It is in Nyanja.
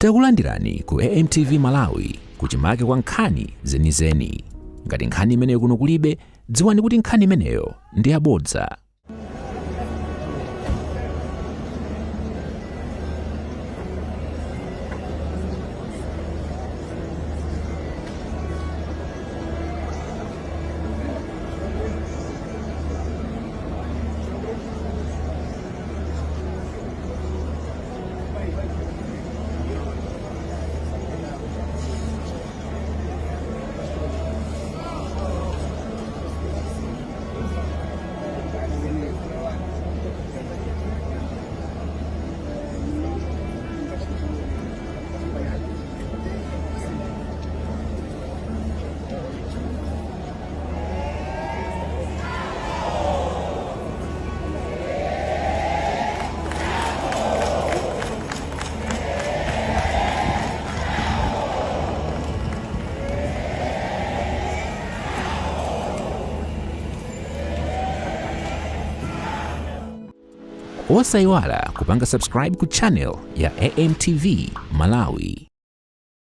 Takulandirani ku AMTV Malawi, kuchimake kwa nkhani zenizeni. Ngati nkhani imeneyo kuno kulibe, dziwani kuti nkhani imeneyo ndi yabodza. Osayiwala kupanga subscribe ku channel ya AMTV Malawi.